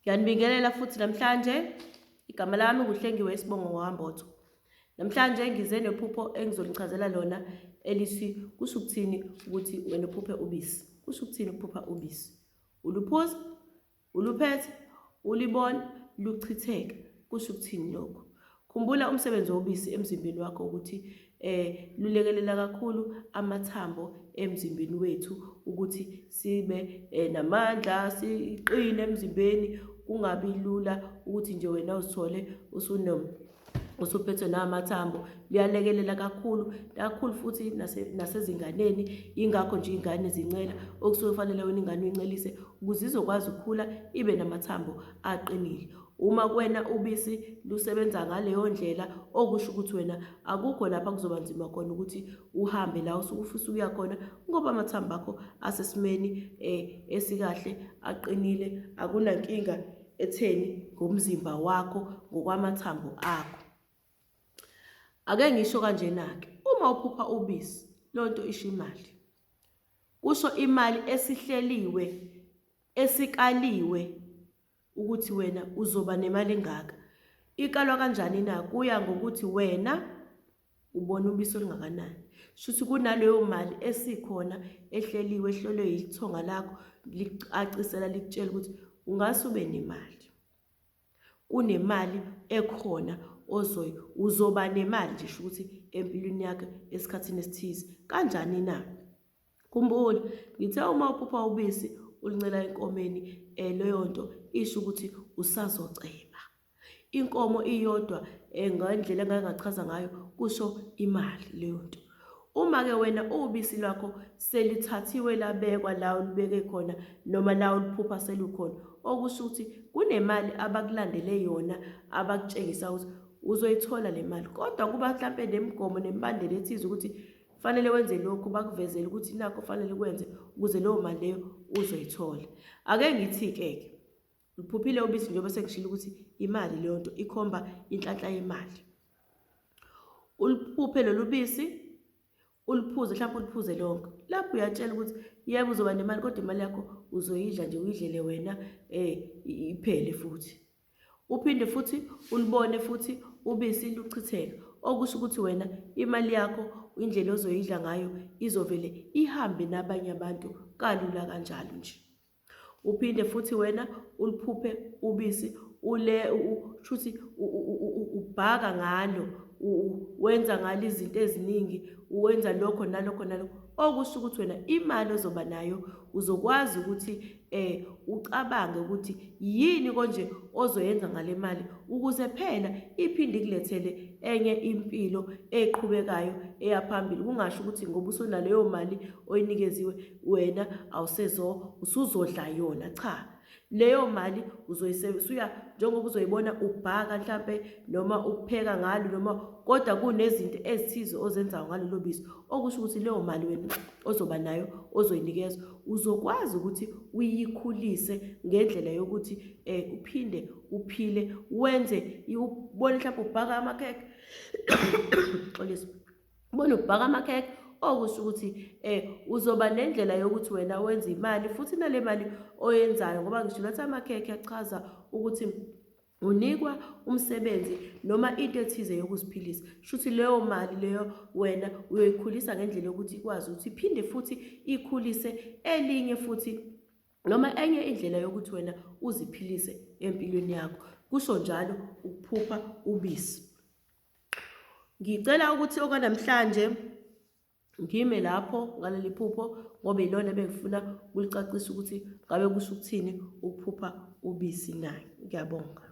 Ngiyanibingelela futhi namhlanje. Igama lami nguHlengiwe isibongo ngoHambotho. Namhlanje ngize nephupho engizolichazela lona elithi kusho ukuthini ukuthi wena uphuphe ubisi. Kusho ukuthini ukuphupha ubisi? Uluphuza, uluphethe, ulibona luchitheka. Kusho ukuthini lokho? Khumbula umsebenzi wobisi emzimbeni wakho ukuthi eh lulekelela kakhulu amathambo emzimbeni wethu ukuthi sibe eh, namandla siqine emzimbeni kungabi lula ukuthi nje wena uzithole usunom usuphethwe namathambo luyalekelela kakhulu kakhulu futhi nasezinganeni yingakho nje iy'ngane zincela okusuke kufanele wena ingane uyincelise ukuze izokwazi ukukhula ibe namathambo aqinile Uma kuwena ubisi lusebenza ngaleyo ndlela okusho ukuthi wena akukho lapha kuzoba nzima khona ukuthi uhambe la usuke ufisa ukuya khona ngoba amathambo akho asesimeni eh, esikahle aqinile akunankinga etheni ngomzimba wakho ngokwamathambo akho. Ake ngisho kanjena-ke, uma uphupha ubisi, lonto isho imali. Kusho imali esihleliwe, esikaliwe ukuthi wena uzoba nemali engaka. Ikalwa kanjani na? Kuya ngokuthi wena ubona ubisi olungakanani. Shuthi kunaleyo mali esikhona ehleliwe ehlelwe yithonga lakho likucacisela likutshela ukuthi ungase ube nemali. Kunemali ekhona ozoyi uzoba nemali nje sho ukuthi empilweni yakho esikhathini esithize. Kanjani na? Khumbula, ngithe uma uphupha ubisi uluncela enkomeni um leyo nto isho ukuthi usazoceba. Inkomo iyodwa um ngendlela engake ngachaza ngayo kusho imali leyo nto. Uma-ke wena ubisi lwakho selithathiwe labekwa la olubeke khona noma la oluphupha selukhona, okusho ukuthi kunemali abakulandele yona abakutshengisa ukuthi uzoyithola le mali kodwa kuba mhlampe nemigomo nemibandela ethize ukuthi Fanele wenze lokhu bakuvezele ukuthi nakho fanele kwenze ukuze leyo mali leyo uzoyithola. Ake ngithi-ke ke luphuphile ubisi njengoba sengishilo ukuthi imali leyo nto ikhomba inhlanhla yemali. Uliphuphe lolu bisi uliphuze mhlawumbe uliphuze lonke lapho uyatshela ukuthi yebo uzoba nemali kodwa imali yakho uzoyidla nje uyidlele wena um iphele futhi. Uphinde futhi ulibone futhi ubisi luchitheka, okusho ukuthi wena imali yakho indlela ozoyidla ngayo izovele ihambe nabanye abantu kalula kanjalo nje. Uphinde futhi wena uliphuphe ubisi ule shuthi ubhaka ngalo wenza ngalo izinto eziningi uwenza lokho nalokho nalokho okusho ukuthi wena imali ozoba nayo uzokwazi ukuthi eh ucabange ukuthi yini konje ozoyenza ngale mali ukuze phela iphinde ikulethele enye impilo eqhubekayo eyaphambili kungasho ukuthi ngoba usunaleyo mali oyinikeziwe wena awusezo usuzodla yona cha leyo mali uzoyisebenzisa njengoba uzoyibona ubhaka mhlampe noma ukupheka ngalo noma kodwa kunezinto ezithize ozenzayo ngalolo bisi okusho ukuthi leyo mali wena ozoba nayo ozoyinikezwa uzokwazi ukuthi uyikhulise ngendlela yokuthi um uphinde uphile wenze ubone mhlawumbe ubhaka amakhekhe xolisa ubone ubhaka amakhekhe okusho ukuthi eh uzoba nendlela yokuthi wena wenze imali futhi nale mali oyenzayo ngoba ngisho nathi amakhekhe achaza ukuthi unikwa umsebenzi noma into ethize yokuziphilisa shuthi leyo mali leyo wena uyoyikhulisa ngendlela yokuthi ikwazi ukuthi iphinde futhi ikhulise elinye futhi noma enye indlela yokuthi wena uziphilise empilweni yakho kusho njalo ukuphupha ubisi ngicela ukuthi okwanamhlanje Ngime lapho ngaleli phupho ngoba ilona ebengifuna ukulicacisa ukuthi ngabe kusho ukuthini ukuphupha ubisi na. Ngiyabonga.